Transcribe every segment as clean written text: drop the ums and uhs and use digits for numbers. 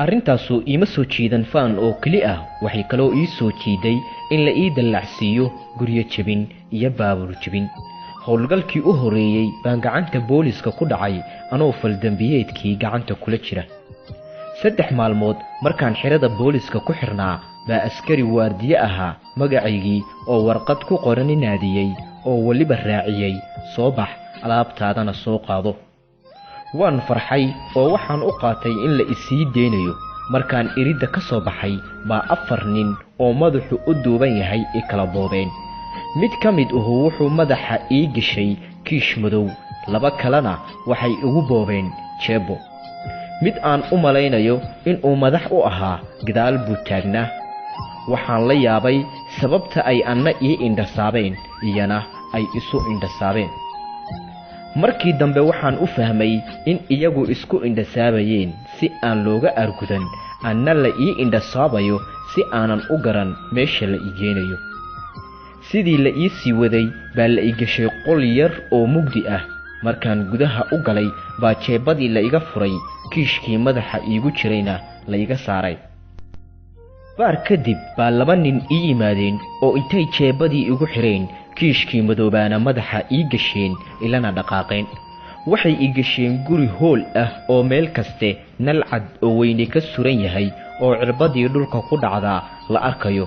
Arrintaasu iima soo jiidan faan oo keli ah, waxay kaloo ii soo jiiday in la ii dallacsiiyo guryo jebin iyo baabuur jebin. Howlgalkii u horreeyey baan gacanta booliska ku dhacay anoo faldembiyeedkii gacanta kula jira. 3 maalmood markaan xerada booliska ku xirnaa baa askari waardiye ahaa magacaygii oo warqad ku qorani naadiyey oo weliba raaciyey, soo bax, alaabtaadana soo qaado. Waan farxay oo waxaan u qaatay in la isii deynayo. Markaan iridda ka soo baxay baa 4 nin oo madaxu u duuban yahay i kala boobeen. Mid ka mid ahu wuxuu madaxa ii gashay kiish madow, 2 kalena waxay igu boobeen jeebo. Mid aan u malaynayo inuu madax u ahaa gadaal buu taagnaa. Waxaan la yaabay sababta ay anna ii indhasaabeen, iyana ay isu indhasaabeen. Markii dambe waxaan u fahmay in iyagu isku indhasaabayeen si aan looga argudan, anna la ii indhasaabayo si aanan u garan meesha la ii geenayo. Sidii la ii sii waday baa la ii gashay qol yar oo mugdi ah. Markaan gudaha u galay baa jeebadii la iga furay, kiishkii madaxa iigu jirayna la iga saaray. Baar kadib baa 2 nin ii yimaadeen oo intay jeebadii igu xireen, kiishkii madoobaana madaxa ii gasheen, ilana dhaqaaqeen. Waxay ii gasheen guri hool ah oo meel kaste nal cad oo weyne ka suran yahay oo cirbadii dhulka ku dhacdaa la arkayo.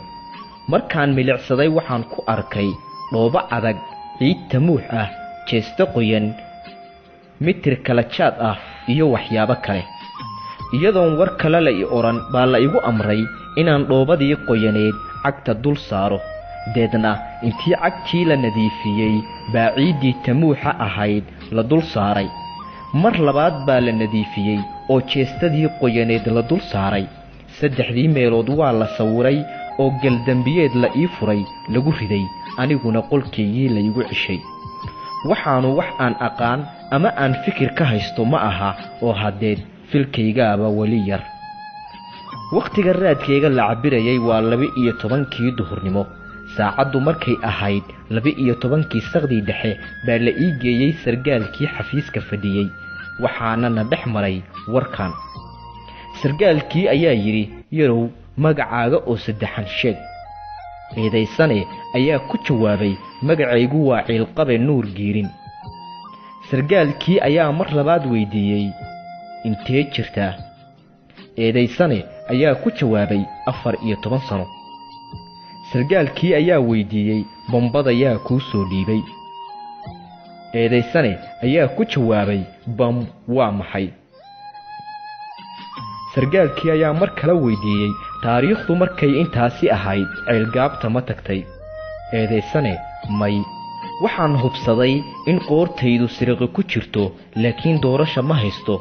Markaan milicsaday waxaan ku arkay dhoobo adag, ciid tamuux ah, jeesto qoyan, mitir kala jaad ah iyo waxyaabo kale. Iyadoon war kale la i oran baa la igu amray inaan dhoobadii qoyaneed cagta dul saaro. Deedna intii cagtii la nadiifiyey baa ciiddii tamuuxa ahayd la dul saaray. Mar labaad baa la nadiifiyey oo jeestadii qoyaneed la dul saaray. 3dii meelood waa la sawiray oo galdambiyeed la ii furay lagu riday, aniguna qolkaygii la igu ceshay. Waxaanu wax aan aqaan ama aan fikir ka haysto ma aha, oo haddeed filkaygaaba weli yar. Waqtiga raadkayga la cabbirayay waa 12kii duhurnimo. Saacaddu markay ahayd 12kii saqdii dhexe baa la ii geeyey sargaalkii xafiiska fadhiyey, waxaana na dhex maray warkan. Sargaalkii ayaa yidhi, yarow, magacaaga oo saddexan sheeg. Eedaysane ayaa ku jawaabay, magacaygu waa Ciilqabe Nuur Giirin. Sargaalkii ayaa mar labaad weydiiyey, intee jirtaa? Eedaysane ayaa ku jawaabay, 14 sano. Sargaalkii ayaa weydiiyey, bombada yaa kuu soo dhiibay? Eedaysane ayaa ku jawaabay, bam waa maxay? Sargaalkii ayaa mar kale weydiiyey, taariikhdu markay intaasi ahayd ceelgaabta ma tagtay? Eedaysane may. Waxaan hubsaday in qoortaydu siriqi ku jirto, laakiin doorasho ma haysto,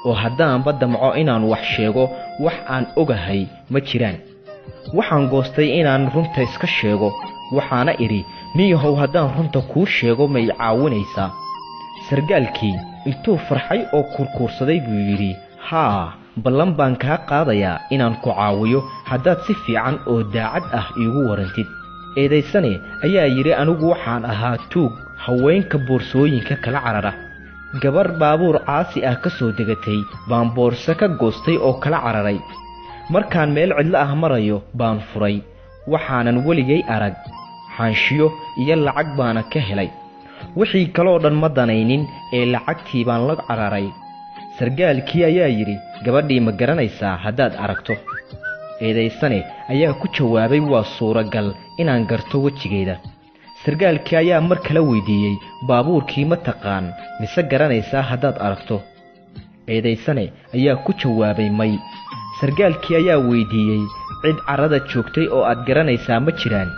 oo haddaanba damco inaan wax sheego, wax aan ogahay ma jiraan. Waxaan goostay inaan runta iska sheego, waxaana idhi, niyahow, haddaan runta kuu sheego ma i caawinaysaa? Sargaalkii intuu farxay oo kurkuursaday buu yidhi, haa, ballan baan kaa qaadayaa inaan ku caawiyo haddaad si fiican oo daacad ah iigu warantid. Eedaysane ayaa yidhi, anigu waxaan ahaa tuug haweenka boorsooyinka kala carara. Gabar baabuur caasi ah ka soo degatay baan boorso ka goostay oo kala cararay. Markaan meel cidlo ah marayo baan furay, waxaanan weligay arag, xaanshiyo iyo lacag baana ka helay. Wixii kaloo dhan ma danaynin ee lacagtii baan la cararay. Sargaalkii ayaa yidhi, gabadhii ma garanaysaa haddaad aragto? Eedaysane ayaa ku jawaabay, waa suuragal inaan garto wejigeeda. Sargaalkii ayaa mar kale weydiiyey, baabuurkii ma taqaan mise garanaysaa haddaad aragto? Eedaysane ayaa ku jawaabay, may. Sargaalkii ayaa weydiiyey, cid carrada joogtay oo aad garanaysaa ma jiraan?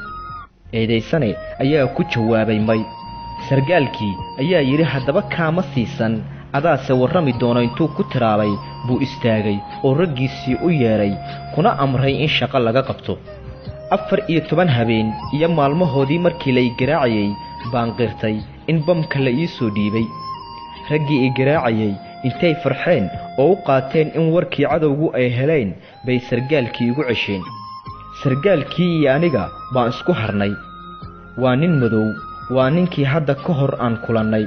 Eedaysane ayaa ku jawaabay, may. Sargaalkii ayaa yidhi, haddaba kaama siisan, adaase warrami doono. Intuu ku tiraabay buu istaagay oo raggiisii u yeedhay, kuna amray in shaqo laga qabto. 14 habeen iyo maalmahoodii markii la i garaacayay baan qirtay in bamka la ii soo dhiibay. Raggii i garaacayay intay farxeen oo u qaateen in warkii cadowgu ay heleen bay sargaalkii igu cesheen. Sargaalkii iyo aniga baan isku harnay. Waa nin madow, waa ninkii hadda ka hor aan kulannay.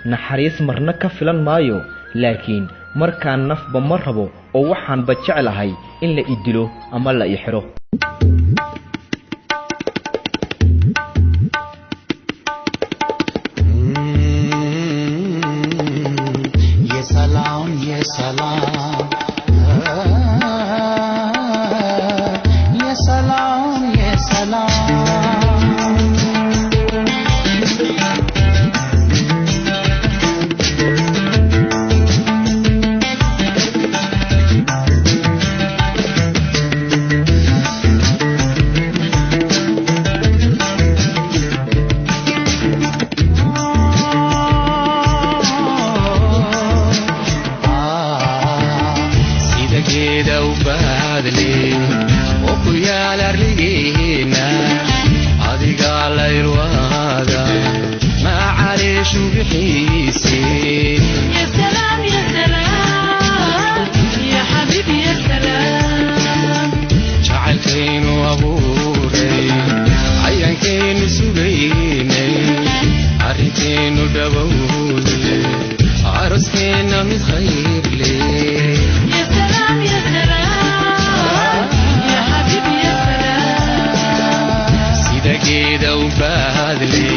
Naxariis marna ka filan maayo, laakiin Markaan nafba ma rabo oo waxaanba jeclahay in la i dilo ama la i xidho. የሰላም የሰላም የሰላም የሰላም። Sida geeda u baadle oo ku yaal arligeena, adigaa layrwaada macareeshu bixiise. يا سلام يا سلام يا حبيبي يا سلام. Jacaylkaynu abuuray, cayaankaynu sugaynay, arrinkaynu dhowowday, aroskeenna mid khayr leh. يا سلام يا سلام يا حبيبي يا سلام. Sida geeda u baadle